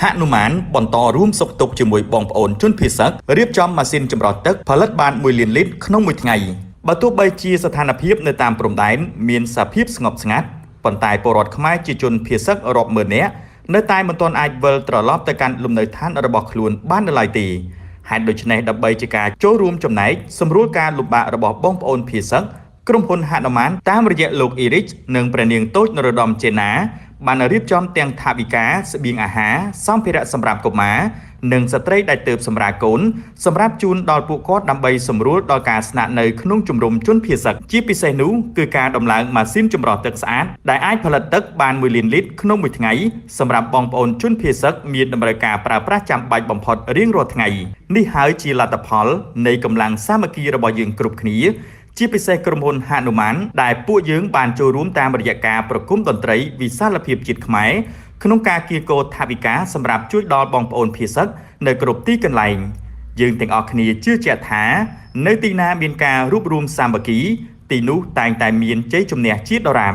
ហនុមានបន្តរួមសុខទុក្ខជាមួយបងប្អូនជនភៀសសឹករៀបចំម៉ាស៊ីនចម្រោះទឹកផលិតបាន1លានលីត្រក្នុងមួយថ្ងៃបើទោះបីជាស្ថានភាពនៅតាមព្រំដែនមានសភាពស្ងប់ស្ងាត់ប៉ុន្តែពលរដ្ឋខ្មែរជាជនភៀសសឹករាប់ម៉ឺននាក់នៅតែមិនទាន់អាចវិលត្រឡប់ទៅកាន់លំនៅឋានរបស់ខ្លួនបាននៅឡើយទេហេតុដូច្នេះដើម្បីជាការចូលរួមចំណែកសម្រួលការលំបាករបស់បងប្អូនភៀសសឹកក្រុមហ៊ុនហនុមានតាមរយៈលោកអ៊ីរិចនិងព្រះនាងតូចនរោត្តមចេណា បានរៀបចំទាំងថវិកាស្បៀងអាហារសម្ភារៈសម្រាប់កុមារនិងស្ត្រីដែលទើបសម្រាលកូនសម្រាប់ជូនដល់ពួកគាត់ដើម្បីសម្រួលដល់ការស្នាក់នៅក្នុងជំរំជនភៀសសឹកជាពិសេសនោះគឺការដំឡើងម៉ាស៊ីនចម្រោះទឹកស្អាតដែលអាចផលិតទឹកបាន1លានលីត្រក្នុងមួយថ្ងៃសម្រាប់បងប្អូនជនភៀសសឹកមានតម្រូវការប្រើប្រាស់ចាំបាច់បំផុតរៀងរាល់ថ្ងៃនេះហើយជាលទ្ធផលនៃកម្លាំងសាមគ្គីរបស់យើងគ្រប់គ្នា ជាពិសេសក្រុមហ៊ុនហនុមានដែលពួកយើងបានចូលរួមតាមរយៈការប្រគំតន្ត្រីវិសាលភាពជាតិខ្មែរក្នុងការកៀរគរថវិកាសម្រាប់ជួយដល់បងប្អូនភៀសសឹកនៅគ្រប់ទីកន្លែងយើងទាំងអស់គ្នាជឿជាក់ថានៅទីណាមានការរួបរวมសាមគ្គីទីនោះតែងតែមានជ័យជំនះជាដរាប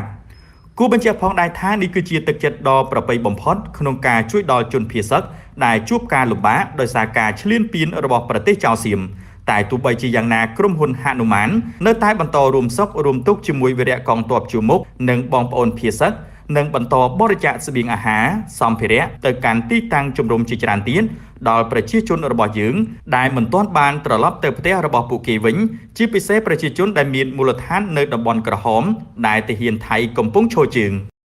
គួរបញ្ជាក់ផងដែរថានេះគឺជាទឹកចិត្តដ៏ប្រពៃបំផុតក្នុងការជួយដល់ជនភៀសសឹកដែលជួបការលំបាកដោយសារការឈ្លានពានរបស់ប្រទេសចៅសៀម តែទោះបីជាយ៉ាងណាក្រុមហ៊ុនហនុមាននៅតែបន្តរួមសុខរួមទុក្ខជាមួយវីរៈកងទ័ពជួរមុខនិងបងប្អូនភៀសសឹកនិងបន្តបរិច្ចាគស្បៀងអាហារសម្ភារៈទៅកាន់ទីតាំងជំរំជាច្រើនទៀតដល់ប្រជាជនរបស់យើងដែលមិនទាន់បានត្រឡប់ទៅផ្ទះរបស់ពួកគេវិញជាពិសេសប្រជាជនដែលមានមូលដ្ឋាននៅតំបន់ក្រហមដែលទាហានថៃកំពុងឈរជើង។